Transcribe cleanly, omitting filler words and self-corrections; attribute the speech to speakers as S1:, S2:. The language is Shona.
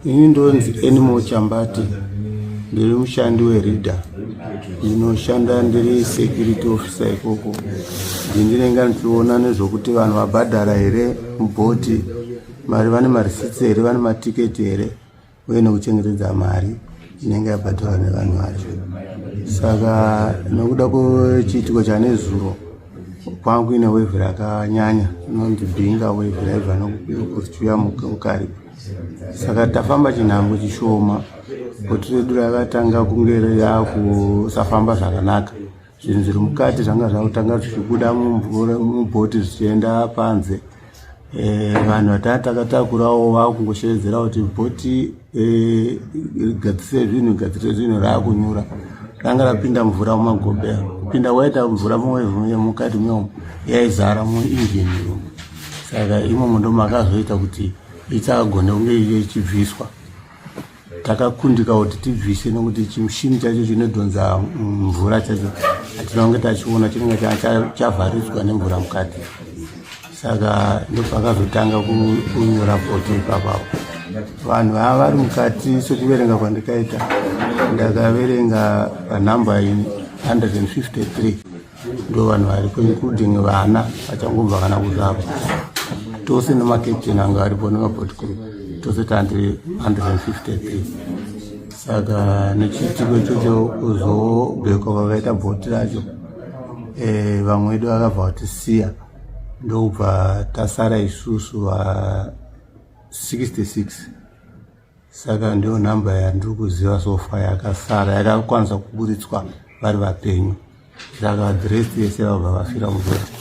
S1: Ini ndonzi Anymore Chambati, ndiri mushandi weReader, ndinoshanda ndiri security officer ikoko. Ndinenge ndichiona nezvokuti vanhu vabhadhara here mubhoti mari, vane marisitsi here, vane matiketi here, uye nekuchengetedza mari inenge yabhadharwa nevanhu vacho. Saka nokuda kwechiitiko chanezuro, kwanga kuine wave rakanyanya inonzi Binga wave, raibva nekuchiuya muKariba. Saka tafamba chinhambo chishoma, bhoti redu rakatanga kunge rakusafamba zvakanaka. Zvinhu zviri mukati zvanga zvakutanga zvichibuda mumvura mubhoti zvichienda panze. Vanhu vatanga takatakurawo vakungoshevedzera kuti bhoti gadzise zvinhu, gadzise zvinhu, raakunyura. Ranga rapinda mvura mumagombe. Kupinda kwaita mvura mukati meomo, yaizara muinjini room. Saka imomo ndo makazoita kuti isagone kunge ichibviswa. Takakundika kuti tibvise nekuti chimushini chacho chinodhonza mvura chacho hatina kunge tachiona, chinenge chavharidzwa nemvura mukati. Saka ndopakazotanga kunyura bhoti ipapapo. Vanhu vava vari mukati, sekuverenga kwandikaita, ndakaverenga panhamba 153, ndo vanhu varipo, including vana vachangobva kana kuzvarwa. Tose nemacaptain anga aripo nemaboat crew, tose tandiri 153. Saka nechiitiko ichocho, kuzobhekwa kwakaita bhoti racho, vamwe vedu vakabva vatisiya, ndokubva tasara isusu va 66. Saka ndiyo nhamba yandiri kuziva so far yakasara, yakakwanisa kuburitswa vari vapenyu. Saka the rest yese vabva vafira mubhoti.